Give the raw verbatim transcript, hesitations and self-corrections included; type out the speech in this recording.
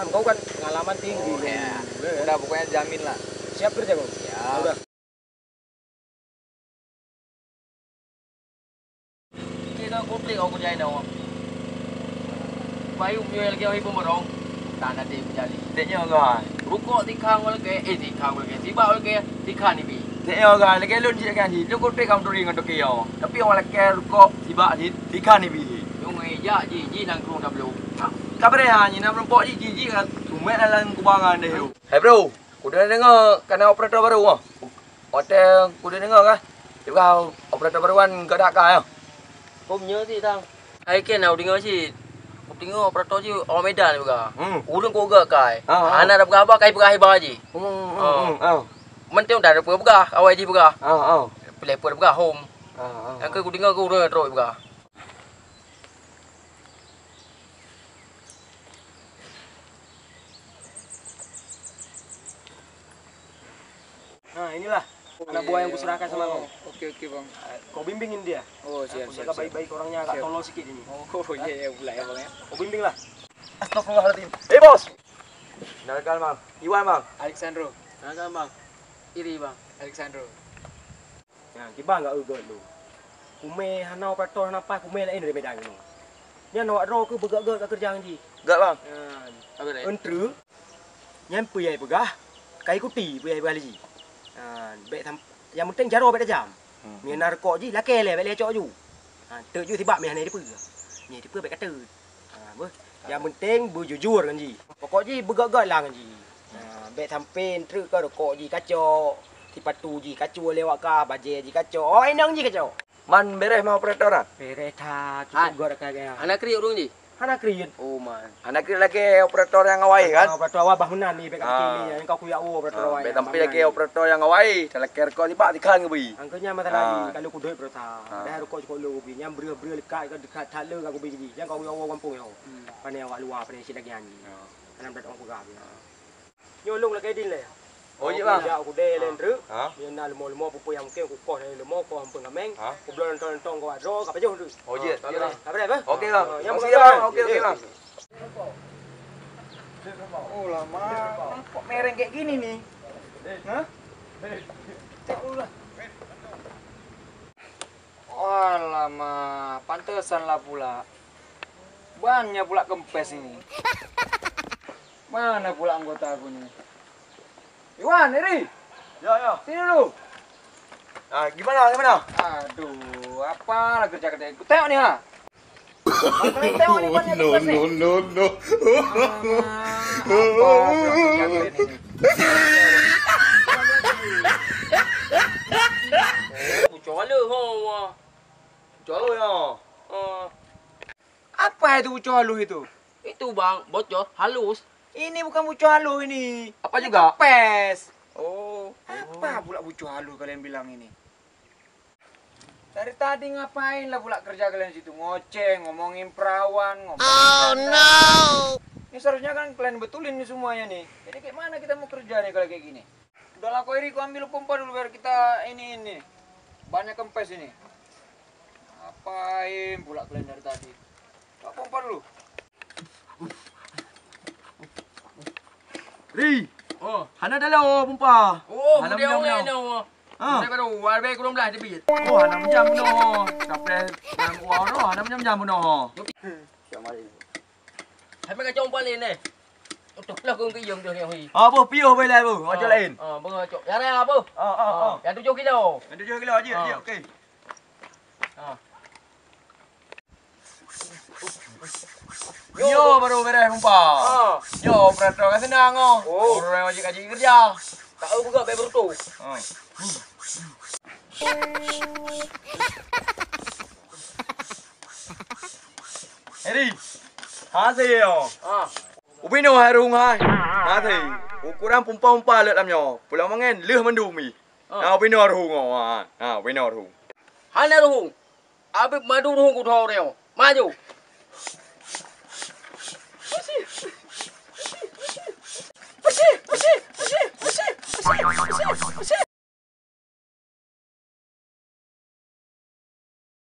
Kau kan pengalaman tinggi. Oh, ya. Udah, pokoknya jamin lah. Siap kerja kau? Siap. Udah. Kita kutik aku jai dah. Bayu menyuai lagi orang ibu merong. Tak ada dia berjali. Tengok kan. Rukok tikhang lagi, eh, tikhang lagi. Sibak lagi, tikhang ni bi. Tengok kan, lagi lôn cit kan ji. Lôn kutik kamu turi ngon toke yo. Tapi orang lagi rukok sibak ji, tikhang ni bi. Yung eh, jak ji, ji nang krueng dah belum. Kabar ya, ni nak merumpok ji, ji, ji kan. Tumet dalam kubangan deh. Hey bro, kuda dengar kana operator baru ah. Watèe kudeungoe kah, jipeugah operator baru nyan geudak kah, ya? Peue meunyoe cit, Tang? Hai kèe na kudeungoe cit. Kudeungoe operator jih awak Medan jipeugah. Hmm. Ureueng keu geudak kah. Ah, ah. Hana tapeugah haba, ka jipeugah haba jih. Hmm, hmm, ah. Hmm, ah. Mantong dah tapeugah, awai jih peugah. Ah, ah. Pilih peue peugah hom. Ah, ah. Nyang keu kudeungoe keu ureueng trok jipeugah. Nah, inilah anak buah yang kuserahkan sama kau. Oh, oke, oke, Bang. Kau bimbingin dia. Oh, siap, siap, siap. Jaga baik-baik orangnya, agak tolol sikit ini. Oh, iya, iya, pula ya, Bang, ya. Kau bimbinglah. Astagfirullahaladzim. Eh, Bos. Kenalkan, Bang. Iwan, Bang. Alexandro. Kenalkan, Bang. Iri, Bang. Alexandro. Nyan, kiban gak eu göt lôn. Kumé hana operator hana paih, kumé laén dari Medan nyoe. Nyan awak droe keuh beugöt-göt ka keureuja ngon jih. Göt, Bang. Nyan. Apa dia? Eunteuk, nyan peue nyang peugah, ka ikuti peue nyang peugah lé jih. Nyan, bèk sam-, nyang penting jaroe bèk tajam. Hmm. Meunyo na rukok jih, lakèe lé, bèk lé cok ju. Ha, teuk ju sibak meuhana dipeue. Nyan dipeue bèk ka teuk. Ha, beuh. Nyang penting beujujur ngon jih. Pokok jih beugöt-göt lah ngon jih. Ha, bèk sampé treuk ka rukok jih kacok, sipatu jih kacok lewat kah, bajèe jih kacok. Oh, inong jih kacok. Man beres mah operator ah? Beres that, cukup göt ka gaya. Hana kriet ureueng jih? Hana kriet. Oh, man. Hana kriet lagèe operator nyang awai kan? Operator awai bah meunan ni, bèk kaki ni, nyang kau kuyak operator awai. Bèk sampé lagèe operator nyang awai, talakèe rukok sibak tikhan ngeubri. Angkanya masalah ni, kalau kudoi berota, dah rukok cukup lho ngeubri, nyang breuh-breuh lekat ka dekat that le ka kubi jih. Nyang kau kuyak gampông nyoe. Pane awak luwa, pane sit lagèe nyan. Hana brat orang peugah. Nyoe lôn lakèe din lé. Oh, iya, Bang. Jak kudèe lé treuk. Ha? Nyan na leumo-leumo peue-peue nyang mungken kukoh dari leumo, koh ampôn kaméng. Ha? Kubloe lontong-lontong keu awak droe, ka pajoh treuk. Oh, jeuet. Ka brèh, ka brèh, beuh? Oke, Bang. Nyang oke, Bang. Oke, oke, Bang. Oh, lama. Kok mereng kayak gini nih? Hah? Cek dulu lah. Alamak, pantesan lah pula. Banyak pula kempes ini. Mana pula anggota aku ni? Iwan, Eri! Ya, ya. Sini dulu. Ah, gimana, gimana? Aduh, apalah kerja kedai. Tengok ni, ha. Tengok ni, banyak kempes ni. No, no, no, no. Alamak, apa pula kerja kedai ni? Kecuali, ha, wah. Kecuali, ya. Ah. Apa itu bucoh halus itu? Itu, Bang, bocor halus. Ini bukan bucoh halus ini. Apa juga? Kempes. Oh. Apa pula bucoh halus kalian bilang ini? Dari tadi ngapain lah pula kerja kalian situ? Ngoceh, ngomongin perawan, ngomongin janda. Ini seharusnya kan kalian betulin nih semuanya nih. Jadi kayak mana kita mau kerja nih kalau kayak gini? Udahlah, kau Iri, kau ambil pompa dulu biar kita ini, ini. Banyak kempes ini. Ngapain pula kalian dari tadi? Bawa pompa dulu. Ri. Oh. Hana dalam pompa. Oh, hana dia minum, orang minum. Ni, oh. Ha. Saya baru, warbe kurang belah tebit. Oh, hana minum, no. Sampai dalam uang, no. Hana minum, no. Siap mari. Hai, meuka cong paling neh. Untuk lah kong kiyong tu nyong hi. Ah, boh, piôh boleh lah, boh. Ojo lain. Ah, boh, ojo. Ya, ya, boh. Ah, ah, ah. Yang tujuh kilo. Yang tujuh kilo aja, ah. Aja, okey. Ah. Yo, baru beres pompa. Ah. Yo, operator kat senang oh. Oh. Orang yang wajib kaji kerja. Tak tahu juga, baik berutuh. Ah. Heri, ha, saya. Ah. Ubinoe hai ruhung hai. Ha, saya. Ukuran pompa-pompa leuet lam nyoe. Pulang mangen leuh mandum mi. Ah. Ha, ubinoe ruhung oh. Ha, ha, ubinoe ruhung. Hana ruhung. Abéh madu ruhung kudroe nyoe. Maju.